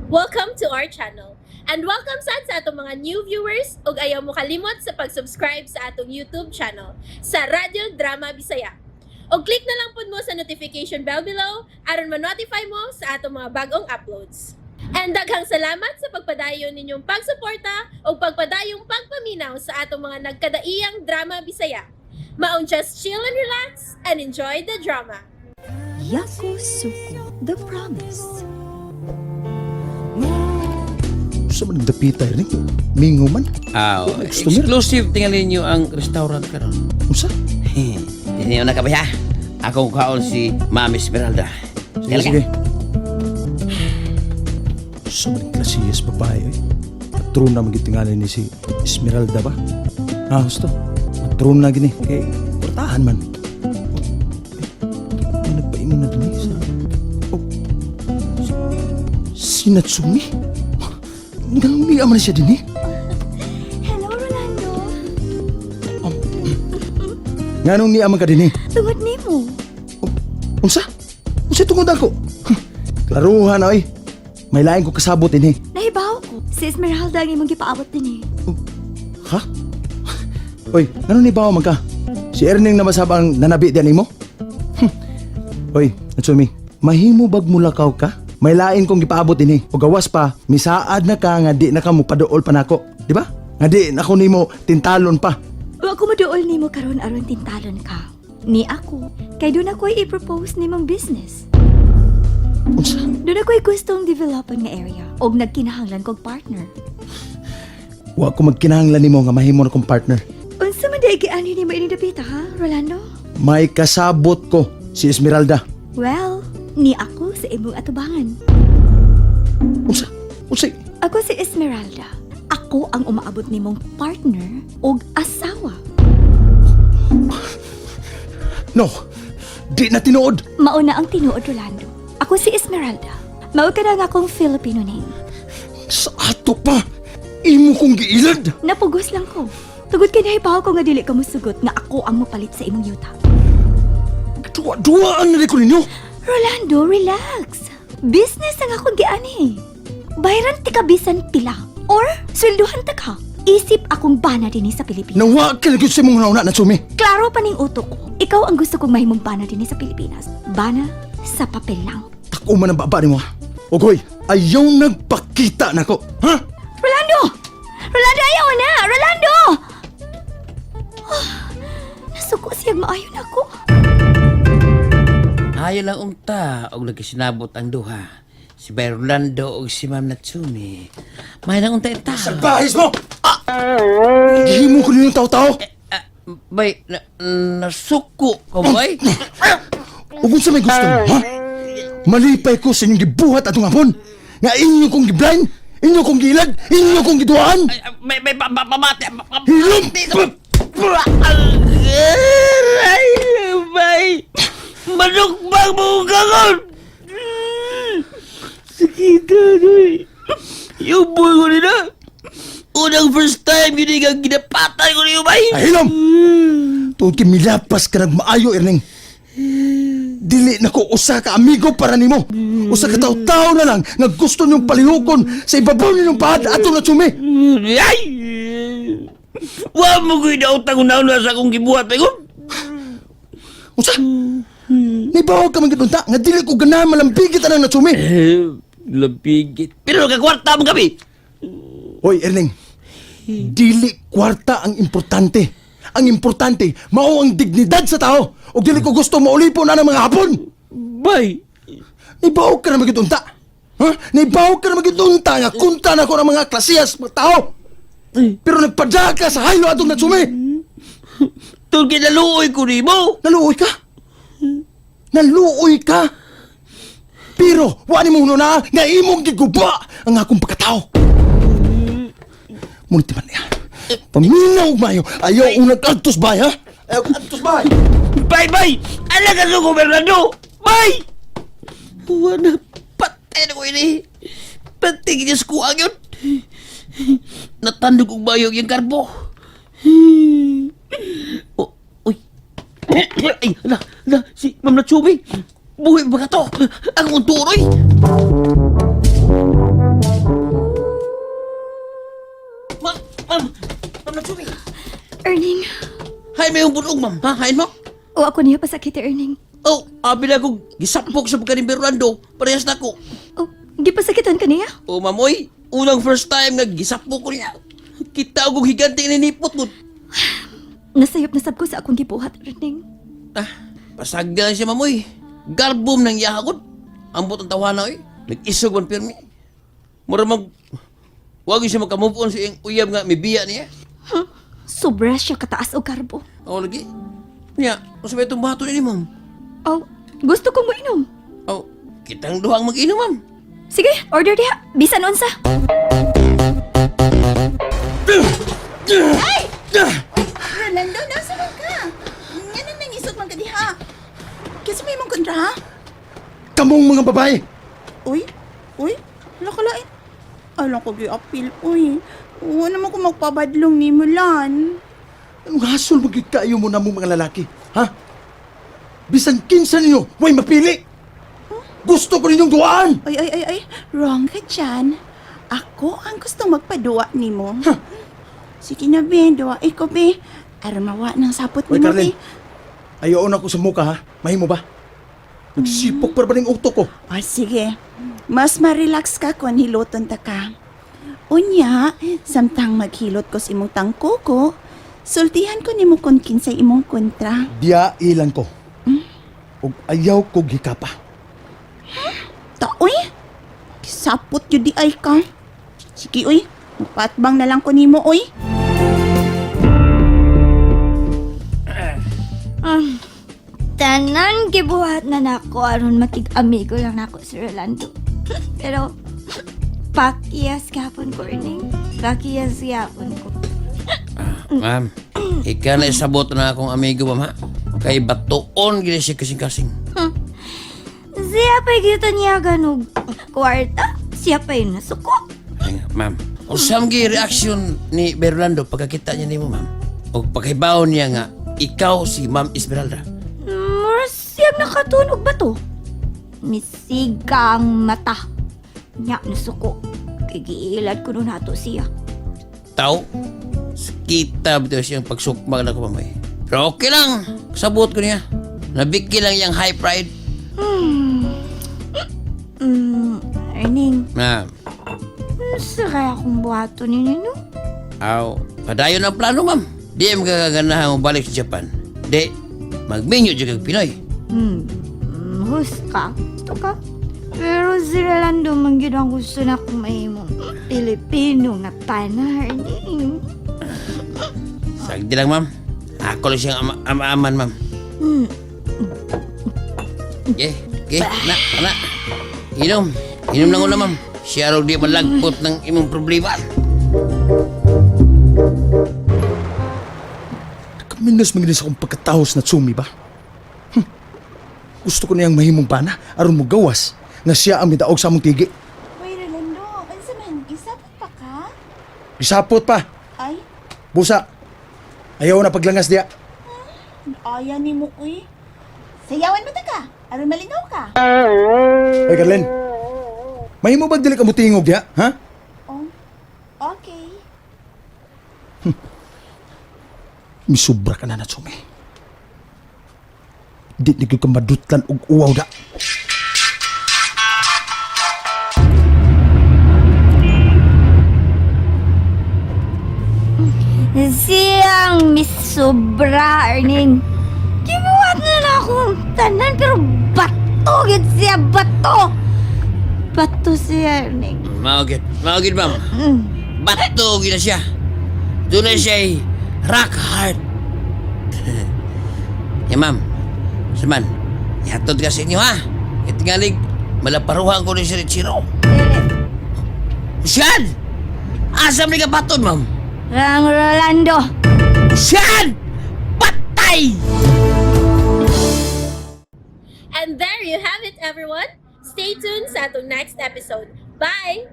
Welcome to our channel. And welcome sad sa atong mga new viewers ug ayaw mo kalimot sa pag-subscribe sa atong YouTube channel sa Radyo Drama Bisaya. Og click na lang pud mo sa notification bell below aron ma-notify mo sa atong mga bagong uploads. And daghang salamat sa pagpadayon ninyong pagsuporta ug pagpadayong pagpaminaw sa atong mga nagkadaiyang drama Bisaya. Maong just chill and relax and enjoy the drama. Yakusoku, The Promise. Sa man nagdapita ni? Mingo man. Ah, Oh, customer. exclusive tingali niyo ang restaurant karon. Unsa? Hindi na kabaya. Akong kaon si Ma'am Esmeralda. Sige, sige. Sa man klasiyas babae oy. Patrona man gitingali ni si Esmeralda ba? Ah, husto. Patrona gini kay portahan man. Oh, eh, may nagpaingon na dinhi sa. Oh. Si Natsumi? Nang niya man siya dinhi? Hello, Rolando. Nganong niya man ka dinhi? Tungod nimo. Unsa? Unsa tungod ako? Huh, klaruhan oy. May lain ko kasabot dinhi. Nahibaw ko. Si Esmeralda ang imong gipaabot din eh. Ha? Oy, ngano ni bawa man ka? Si Erning na masab ang nanabi diyan nimo? Oy, Natsumi, mahimo bag mulakaw ka? May lain kong gipaabot dinhi. O gawas pa, misaad na ka nga di na ka mo paduol pa nako, di ba? Nga di na ko nimo tintalon pa. Wa ko maduol nimo karon aron tintalon ka. Ni ako, kay doon ako'y i-propose nimong business. Unsa? Doon ako'y gustong developan nga area og nagkinahanglan kog partner. Wa ko magkinahanglan nimo nga mahimo na kong partner. Unsa man di gianhi nimo ining dapita ha, Rolando? May kasabot ko si Esmeralda. Well, ni ako sa imong atubangan. Unsa? Unsa? Ako si Esmeralda. Ako ang umaabot nimong partner og asawa. No. Di na tinuod. Mauna ang tinuod, Rolando. Ako si Esmeralda. Mao ka na nga akong Filipino name. Sa ato pa. Imo kong giilad. Napugos lang ko. Tugod kay nahibaw ko nga dili ka mosugot nga ako ang mopalit sa imong yuta. Duwa-duwaan na rin ko ninyo. Rolando, relax. Business ang akong giani. Bayran ti ka bisan pila or swelduhan ta ka. Isip akong bana dinhi sa Pilipinas. Nawa ka na gyud sa imong nauna, Natsumi. Klaro pa ning utok ko. Ikaw ang gusto kong mahimong bana dinhi sa Pilipinas. Bana sa papel lang. Tako man ang baba nimo. Ha? Ogoy, ayaw nagpakita nako. Ha? Rolando! Rolando, ayaw na! Rolando! Ah, nasuko siyang maayo na ako. Ayo lang unta og nagkisinabot ang duha. Si Bay Rolando og si Ma'am Natsumi. May lang unta ita. Salbahis mo! Ah! Gihimo ko ninyong tao-tao. Ah, bay, nasuko ka bay? Ug unsa may gusto mo, ha? Malipay ko sa inyong gibuhat atong hapon. Nga inyo kong giblind, inyo kong giilad, inyo kong giduhaan. Ay, ah, may may pa, pa, pamati. Hilom! Ay, bay. Manukbang mo kakon. Sakit na. Yung buhay ko nila. Unang first time, yun ang ginapatan ko niyo, bay. Ay, hilom! Tuod kay milapas ka nagmaayo, Erning. Dili na ko usa ka amigo para nimo. Usa ka taw-tao na lang nga gusto niyong palihukon sa ibabaw ninyong pahad atong Natsumi. Ay! Wa mo ko'y daotang una-una sa akong gibuhat, bay ko. Unsa? Nibaw ka man gid unta nga dili ko ganahan malambigit anang Natsumi. Eh, labigit. Pero nagkakwarta mo kami. Hoy, Erning. Dili kwarta ang importante. Ang importante, mao ang dignidad sa tao. Ug dili ko gusto maulipon na ng mga Hapon. Bay! Nibaw ka na magid unta. Ha? Nibaw ka na magid unta nga kunta na ko ng mga klasiyas mga tao. Pero nagpadaka sa haylo atong Natsumi. Tungkol kinaluoy ko nimo. Naluoy ka. Naluoy ka. Pero wa ni mo na nga imong giguba ang akong pagkatao. Ngunit man niya. Paminaw og maayo. Ayaw unang adtos bay ha. Ayaw adtos bay. Bay, bay! Ala ka ko, Bernardo! Bay! Buwan na, patay na ko ini. Patay ginyas ko ang yun. Natandog og bayog yung karbo. Oh, uy. Ay, ala, ala, si Ma'am Natsumi. Buhi ba ka to? Ang turoy. imong punog, ma'am? Ha, hain mo? O ako niya pasakit, Erning. Oh, abi na kong gisapok sa pagka ni Berlando. Parehas na ko. Oh, gipasakitan ka niya? Oh, ma'am, oy. Unang first time nga gisapok ko niya. Kita akong higante ninipot ko. Nasayop na sab ko sa akong gibuhat, Erning. Ah, pasagdan siya, ma'am, oy. Garbom ng yahakot. Ambot ang tawana, oy. Nag-isog man pirmi. Mura mag... Wag yun siya makamove on sa iyang uyab nga may biya niya. Sobra siya kataas og karbo. Ako lagi. Niya, kung sabay itong bato ni ma'am. Oh, gusto kong moinom. Oh, kitang duhang mag-inom, ma'am. Sige, order diha. Bisan unsa. Rolando, nasa man ka? Nga nang nangisot man ka diha. Kasi may mong kontra, ha? Kamong mga babae! Uy, uy, wala ka lain. Alam ko gi-appeal, uy. Oo naman ko magpabadlong ni Mulan. Anong hasol magiging kayo mo na mong mga lalaki? Ha? Bisan kinsa ninyo, way mapili! Gusto ko ninyong duaan! Ay, ay, ay, ay, wrong ka dyan. Ako ang gustong magpaduwa ni mo. Sige na, be, duwa ko, be. Aron mawa ng sapot Uy, ni mo, Carlin. be. Ayaw na ko sa muka, ha? Mahimo ba? Nagsipok pa ba ng utok ko? O, sige. Mas ma-relax ka kung hiloton ta ka. Unya, samtang maghilot ko sa imong tangkoko, sultihan ko nimo kung kinsay imong kontra. Diya ilang ko. Ug ayaw ko gikapa. Taoy! Sapot yun di ay ka. Sige, uy. Magpatbang na lang ko nimo, uy. Tanan gibuhat na nako aron makig-amigo lang nako si Rolando. Pero pakiyas gapon ko, Erning. Pakiyas gapon ko. Ma'am, ikaw na isabot na akong amigo, ma'am, ha? Kay batuon gina siya kasing-kasing. Siya pa'y kita niya ganog kwarta. Siya pa'y nasuko. Ay, ma'am, usam gi reaction ni Berlando pagkakita niya nimo, ma'am. O pagkahibaw niya nga, ikaw si Ma'am Esmeralda. Mura siyang nakatunog ba to? Misiga ang mata. Nya nasuko. Kay giilad ko nun nato siya. Tao, kita ba siyang pagsukmag na ko, ma'am. eh. Pero okay lang, sabot ko niya. Nabiki lang yung high pride. Erning, Ma'am, sa kaya akong buhato ninyo, no? aw, padayon ang plano, ma'am. Di mo kagaganahan mo balik sa Japan. Di, magminyo dyan kag Pinoy. Hus ka. Gusto ka. Pero si Rolando man gyud ang gusto na kung mahimong Pilipino nga pana, Erning. Sagdi lang, ma'am. Ako lang siyang ama-aman, ma'am. Okay, okay, na, na. Inom. Inom lang una, ma'am. Siya raw di malagpot ng imong problema. Kaminos manginis akong pagkatahos na tsumi ba? Gusto ko niyang mahimong bana aron mo gawas nga siya ang midaog sa among tigi. Uy, Rolando, unsa man? Isapot pa ka? Gisapot pa. Ay, Busa. Ayaw na paglangas diya. aya ni mo, uy. Sayawan mo ta ka. Aron malinaw ka. Oy, Carlen. Mahimo bag dili ka mutingog diya, ha? Oh, okay. Misubra ka na Natsume. Di ni gyud ka madutlan og uwaw da. Siyang misobra, Erning. Gibuhat na na akong tanan, pero bato gid siya, bato! Bato siya, Erning. Maugit. Maugit, ma'am. Bato gina siya. Doon na siya ay rock hard. Ya, ma'am. Saman, ihatod ka sa inyo, ha? Itingalig, malaparuhan ko ni si Richiro. Siyan! Asam ni ka baton, ma'am? Rang Rolando. Siyan! Patay! And there you have it, everyone. Stay tuned sa atong next episode. Bye!